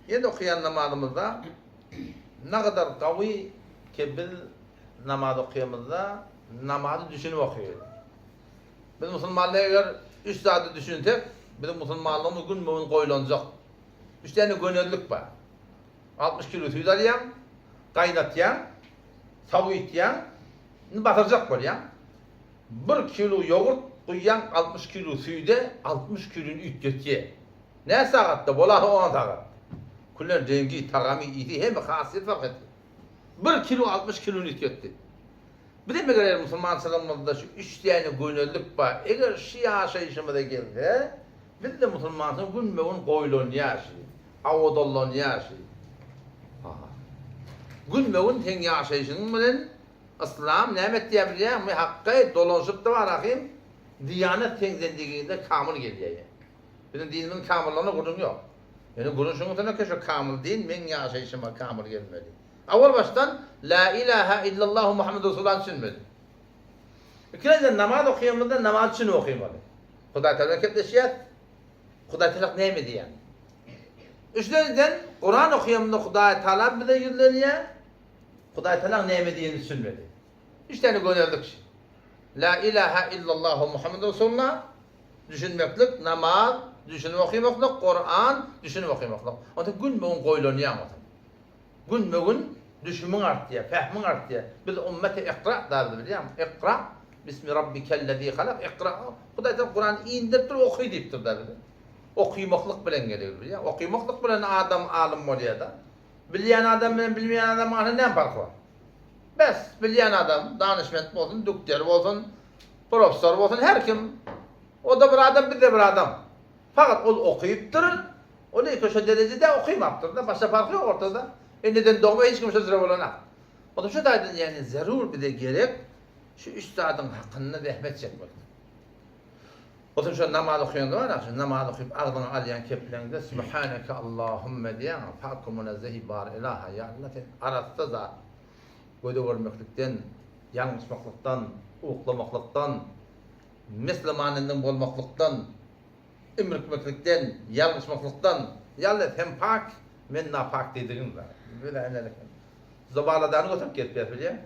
Ýene okaýan namazymyzda nagadar gawy ki biz namaz okaýamyzda namazy düşünip okaýaly. Biz musulmanlar eger üç zady düşünsek, biziň musulmanlygymyz günbe-gün goýlanjak. Üç däne gönezlik bar. 60 kilo süýt alýaň, gaýnatýaň, sowytýaň, indi batyrjak bolýaň. Bir kilo ýogurt guýýaň 60 kilo süýde, 60 kilony üýtgetýär. Näçe sagatda? Bolasa on sagat. Külen reňgi, tagamy, ysy hemme hasiýeti fark etdi. Bir kilo 60 kilony üýtgetdi. Bizem eger eger musulmançylygymyzda şu üç däne gönezlik bar, eger şu ýaşaýşymyza gelse, bizde musulmançylyk günbe-gün goýlanýar şi, awadallanýar şi. Aha. Günbe-gün seň ýaşaýşyň bilen yslam näme etýär bilýäňmi? Hakky dolanşypdy bar ahym, diýanet seň zendigiňde kamyl gelýär. Biziň dinimiziň kamyllygyna gürrüň ýok. Ýöne gürrüň şunuň üstünde ki, şu kamyl din meň ýaşaýşyma kamyl gelmeli. Owal başdan La ilaha illallahu Muhammedur Resulullah düşünmeli. Ikinjiden namaz okaýanymyzda namaz düşünip okamaly. Hudaý Tagala bilen gepleşýäs. Hudaý Tagala näme diýýär? Üçünjiden Kuran okaýanymyzda Hudaý Tagala bize ýüzlenýär. Hudaý Tagala näme diýenini düşünmeli. Üç tane gönezlik. La ilaha illallahu Muhammedur Resulullah Düşünmeklik, namaz, düşünip okymaklyk, Kuran, düşünip okymaklyk. Onda günbe-gün goýlanýaň otam. Günbe-gün düşümiň artýar, pähmiň artýar. Biz ummeti ikra däl bilýäňmi? Ikra bismi rabbikellezî halak. Ikra. Hudaý taala Kurany indiripdir, oky diýipdir da bize. Okymaklyk bilen geler bilýäň. Okymaklyk bilen adam alym bolýar-da. Bilýän adam bilen bilmeýän adamyň arasynda näme parky bar? Bes, bilýän adam danyşment bolsun, dükder bolsun, professor bolsun, her kim. O-da bir adam, biz-de bir adam. Fakat ol okypdyr, ol ilki şo derejede okymapdyr-da, başga parhy ýok ortada. Eneden dogma hiç kim şo jüre bolanak. Oda şu taýdan ýagny zerur bize gerek şu üç zadyň hakynda zähmet çekmek. Otuň şo namaz okaýanda bar şu namaz okyp agzyňa alýan kepleňde Subhaneke Allahümme diýýäň, pak münezzehi bar ilaha ýa Allah sen arassa zat. Göze görmeklikden, ýalňyşmaklykdan, uklamaklykdan, misli manendiň bolmaklykdan, Imrikmeklikden, ýalňyşmaklykdan, Ýa-la, sen pak, men napak diýdigiň bar. Zobaladany göterip gelip ýör, bilýäňmi?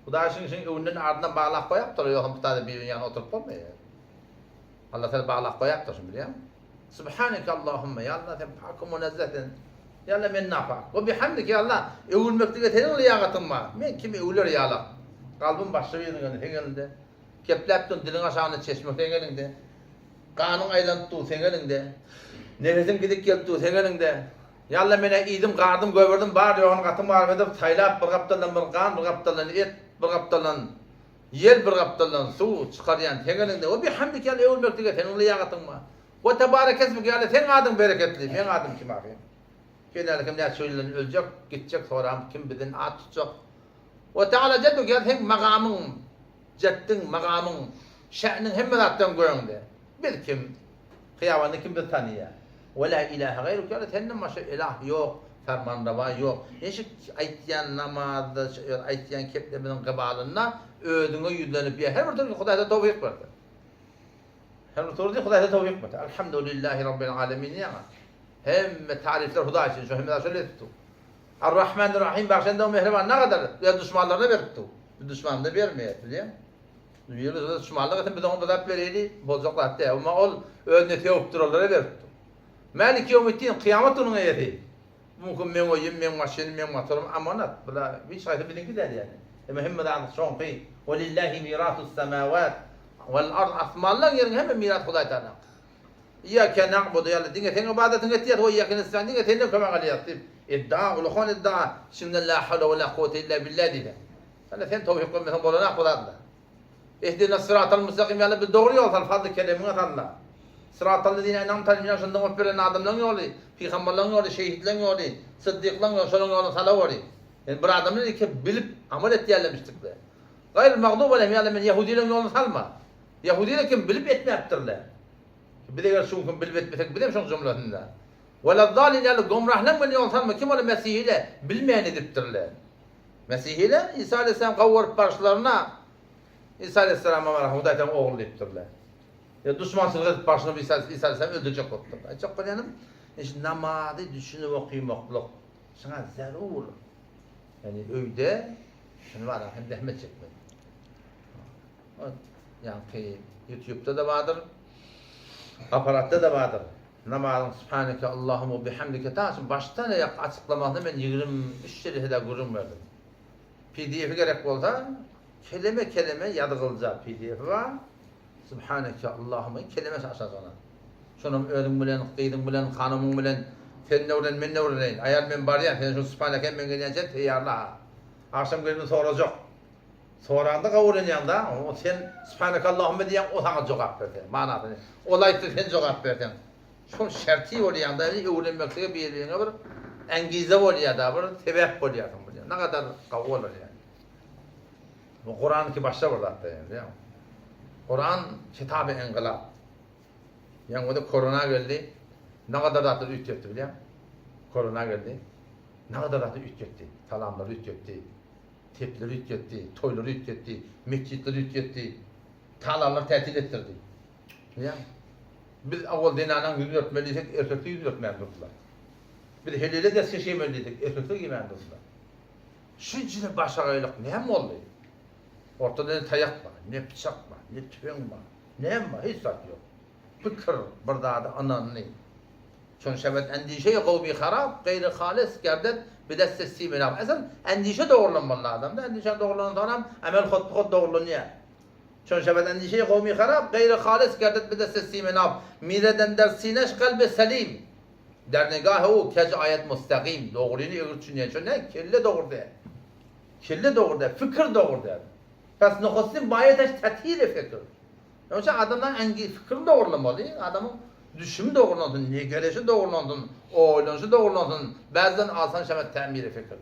Hudaý şuň şuň öňünden ardyndan baglap goýapdyr, ýogsam bu taýda biriniň ýanynda oturyp bolmaýar. Allah seni baglap goýapdyr şuny bilýäňmi? Subhaneke Allahumma, ýa Allah sen pak munezzeh sen. Ýa Allah men napak. We bihamdike ýa Allah, öwülmeklige seniň lyýagatyň bar. Men kimi öwüler ýalak? Kalbym başga biriniň elinde, seň elinde. Gepläp dur, diliň aşagynda çeşme seň eliňde. Ganyň aýlanyp dur seň eliňde. Nefesiň gidip gelip dur seň eliňde. Ýalla men-ä iýdim, gardym, göberdim, bar ýoguny gatym garyp edip, saýlap bir gapdaldan bir gan, bir gapdaldan et, bir gapdaldan ýel, bir gapdaldan suw çykarýan seň eliňde. We bihamdik ýaly öwülmeklige seniň lyýagatyň bar. We tebarekesmik ýaly seň adyň bereketli, meň adym kim ahym? Kenäli kim näçe ýyldan öljek, gitjek soram kim bizden at tutjak. We teala jedduk ýaly seň magamyň Jetdiň, magamyň, şä'niň hemme zatdan göňde. Biz kim? Hyýabanda kim bizi tanyýar? We lä ilähe gaýruk ýaly senden başga ilah ýok, fermanrawa ýok. Ine şu aýtýan namazda, şu aýtýan keplerimiziň gybalynda özüňe ýüzlenip ýa her bir türki Hudaý size towfyk bersin. Her bir türki Hudaý size towfyk bersin. Elhamdülillahi Rabbil alemin diýýäň. Hemme taryflar Hudaý üçin, şu hemme zat şol edip dur. Ar-Rahmanir-Rahim bagşynda mähriban nagadar öz duşmanlaryna beripdi. Biz duşmanymyza bermeýäris, bilýäňmi? Biri bize duşmanlyk etsin, biz oňa bir zat bereýli, boljak zat däl. Emma ol özüne sögüp duranlara beripdi. Mäliki ýewmiddin, kyýamat gününiň eýesi. Mümkin meň öýüm, meň maşynym, meň motorym amanat. Bular hiç haýsy biziňki däl ýaly. Emma hemme zady şoňky. Welillahi mirasus samawat wal ard. Asmanlaryň ýeriň hemme mirasy Hudaý Tagalaňky. Iýýäke na'budu, ýagny diňe seň ybadatyňy etýäs, we iýýäke nestaýin, diňe senden kömek alýas diýip, iddia, uluhan iddia, içiňden la hawle we la kuwwete illa billah diýseň. Ýagny sen towfyk bermeseň bolanak bu zatlar. Ihdinas syratal mustakim, ýagny bizi dogry ýola sal, fazly keremiňe sal-la. Syratal lezine en'amte aleýhim, ýagny şo nygmat beren adamlaryň ýoly, pygamberleriň ýoly, şehitleriň ýoly, syddyklaryň ýoly, şolaryň ýoluny salaweri. Ýagny bir adamlar ilki bilip amal etýärlermişdikle. Gaýril magdubi aleýhim, ýagny men ýehudileriň ýoluny salma. Ýahudylar kim bilip etmäpdirler. Biz eger şuň kim bilip etmesek bizem şoň jumlasynda. Weladdalin ýaly gomrahlaň bilen ýol salma kim olar mesihiler bilmän edipdirler. Mesihiler Isa aleyhisselam gowuryp baryşlaryna Isa aleyhisselama bara Hudaý seň ogul diýipdirler. Ýa duşmançylyk edip barşyna Isa Isa aleyhisselam öldürjek bolupdyrlar. Aýtjak bolýanym. Şu namazy düşünip okymaklyk şuňa zerur. Ýani öýde şuny bar hem zähmet çekmeli. Ýaňky YouTube-da-da bardyr. Aparatda-da bardyr. Namazyň Subhaneke Allahumma bihamdike ta şu başdan aýak açyklamasyny men 23 jelesede gürrüň berdim. PDF gerek bolsa keleme keleme ýazgylja PDF bar. Subhaneke Allahumma keleme aşagyna. Şonam özüň bilen, gyzyň bilen, hanymyň bilen sen öwren, men öwreneýin. Aýal men barýan, sen şu Subhaneke men gelýänçä teýýarla. Agşam gelip sorajak. Soranda kabul edýäň-da, o sen Subhaneke Allahumma diýýäň, o saňa jogap berse, manasyny. Ol aýtsa sen jogap berseň. Şol şerti bolýan-da, öwrenmeklige bir-biriňe bir engize bolýar-da, bir sebäp bolýarsyň bolýar. Ne gadar gowy bolar ýaly. Bu Kuran ki başga bir zat-da ýaly, bilýäňmi? Kuran kitaby engylap. Ýaňy o-da korona geldi, ne gadar zatlary üýtgetdi bilýäňmi? Korona geldi, ne gadar zatlary üýtgetdi, salamlary üýtgetdi. Tepleri üýtgetdi, toýlary üýtgetdi, metjitleri üýtgetdi, talarlary tätil etdirdi. Bilýäňmi? Biz owal zenanaň ýüzüni örtmeli diýsek, erkekler ýüzüni örtmän durdular. Biz helele deskeş geýmeli diýsek, erkekler geýmän durdular. Şunça başagaýlyk näme boldy? Ortada ne taýak bar, ne pyçak bar, ne tüpeň bar, näme bar, hiç zat ýok. Pikir bir zada ynandy. Çün şebet endişeýi gowmy harap, gaýry halys gerdet bidesse simenap. Esas endişe dogrulanmaly adamda, endişe dogrulandan soňram emel hotby-hot dogrulanýar. Çün şebet endişeýi gowmy harap, gaýry halys gerdet bidesse simenap. Mireden der sineş kalbi selim. Der nigahe u kej aýat mustagim. Dogryny egri düşünýän. Şo ne? Kelle dogry däl. Kelle dogry däl, fikir dogry däl. Pes nuhustin baýeteş tätiri fikir. Ýogsa adamlaryň äňgi pikirini dogrulamaly, adamyň düşümi dogrulansyn, negerişi dogrulansyn, oýlanyşy dogrulansyn, bäzden asan şemet tämiri fikir.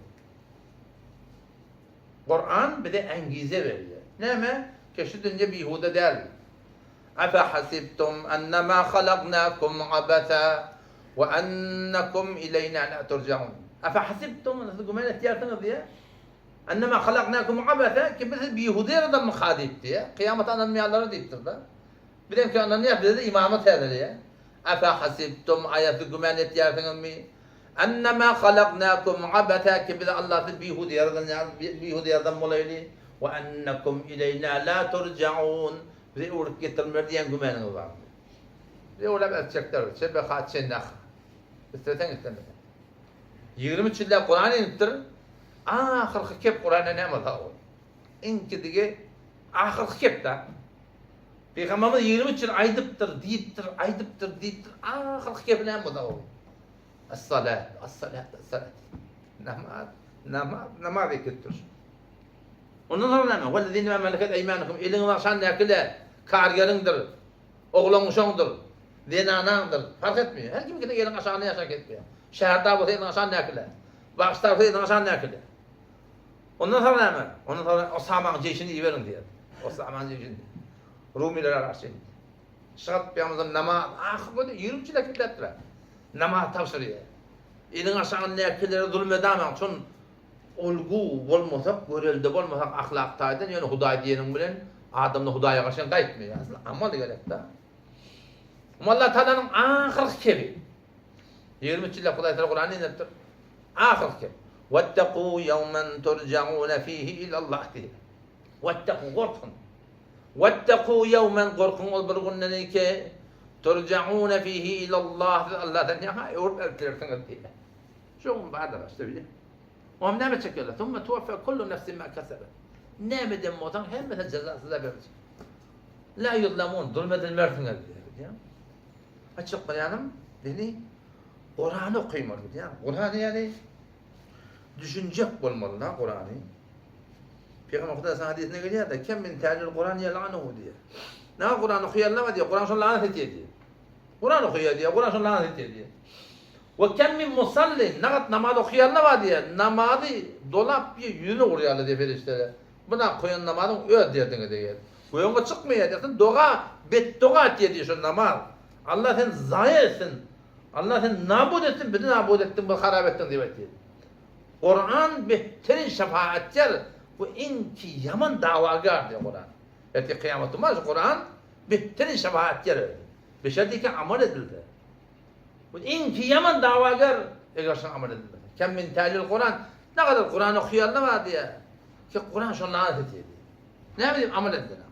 Kuran bize äňgize berýär. Näme? Ki şu dünýe bihuda däl. Afa hasibtum annama halaknakum abasa we annakum ileýna la turjaun. Afa hasibtum, siz güman etýärsiňiz diýýär. Ennema halaknakum abasa, ki biz sizi bihuda ýaradanmyka diýip diýýär. Kyýamata ynanmaýanlara diýipdir-de. Bizem ki ynanýas, bize-de imanymyz täzeleýär. Afa hasibtum, aýa siz güman etýärsiňizmi? Ennema halaknakum abasa, ki bizi Allah sizi bihuda ýaradan ýaly, bihuda ýaradan bolaýly. We ennekum ileýna la turjaun, bize öwrüp getirilmer diýen gümanyňyz barmy? Bizi öwrüp eltjekler, çebeha çenah. Isleseň islemeseň. 23 ýyllap Kuran inipdir. Ahyrky kep Kuranda näme bolsa ol. Iňkidigi ahyrky kep da. Pygamberimiz 23 ýyl aýdypdyr, diýipdir, aýdypdyr, diýipdir. Ahyrky kepi näme bolsa ol. As-salat, as-salat, as-salat. Namaz, namaz, namaz ekipdir. Ondan soň näme? Wellezine ma meleket eýmanukum. Eliňiň aşagyndakylar kargeriňdir, oglan uşaňdyr, zenanaňdyr. Fark etmeýär. Her kim kine eliň aşagynda ýaşap ketmeýär. Şäherde bolsa eliň aşagyndakylar. Bagşda bolsa eliň aşagyndakylar. Ondan soň näme? Ondan soň Osamaň jeýşini iberiň diýýär. Osamaň jeýşini. Rumilere garşy. Şygat pygamberimiz namaz ahyr boldy, 23 ýyl kitläpdir. Namaz tabşyrýar. Eliň aşagyndakylara zulum edamaň. Şon olgu bolmasak, görelde bolmasak ahlak taýdan, ýöne Hudaý diýeniň bilen adamda Hudaýa garşy gaýtmaýar. Aslynda amal gerek-de. Allah Taalanyň ahyrky kebi. 23 ýyllap Hudaý Taala Kurany inderipdir. Ahyrky kep. Wettaqu ýawman turjauna fihi ilallah diýýär. Wettaqu gorkuň. Wettaqu ýawman gorkuň ol bir günden ki turjauna fihi ilallah siz Allahdan ýa öwrüp eltilersiňiz diýýär. Şu gün bardyr işte bilýän. Oňa näme çekerler? Summa tuwaffa kullu nefsin ma kasabet. Näme eden bolsaň hemmesi jezasy da beriljek. La yuzlamun, zulm edilmersiňiz diýýär. Açyk baýanym, beni Kurany okymaly diýýär. Kurany ýani düşünjek bolmaly da Kurany. Peygamber Hudaý hadisine gelýär de, kem min tälil Kuran ýalanu diýýär. Näme Kuran okaýarlar diýýär, Kuran şol lanet etýär diýýär. Kuran okaýar diýýär, Kuran şol lanet etýär diýýär. We kem min musallin, nagat namaz okaýarlar bar diýýär. Namazy dolap bir ýüzüne urýarlar diýýär perişdeler. Buna koýan namazyň öz derdiňe degýär. Göňe çykmaýar diýýär. Doga, betdoga etýär diýýär şol namaz. Allah seni zaýa etsin. Allah seni nabud etsin, bizi nabud etdiň, bizi harap etdiň diýip aýtýar. Kuran behterin şefaatçyr, bu iň ki ýaman dawagar diýýär Kuran. Ertir kyýamatda bar şu Kuran behterin şefaatçyr. Beşer diýken amal edilse. Bu iň ki ýaman dawager eger şoňa amal edilmese. Kem min talil Kuran ne kadar Kuran okuýanlar bar diýýär. Ki Kuran şony lanet etýär diýýär. Näme diýip amal edilen?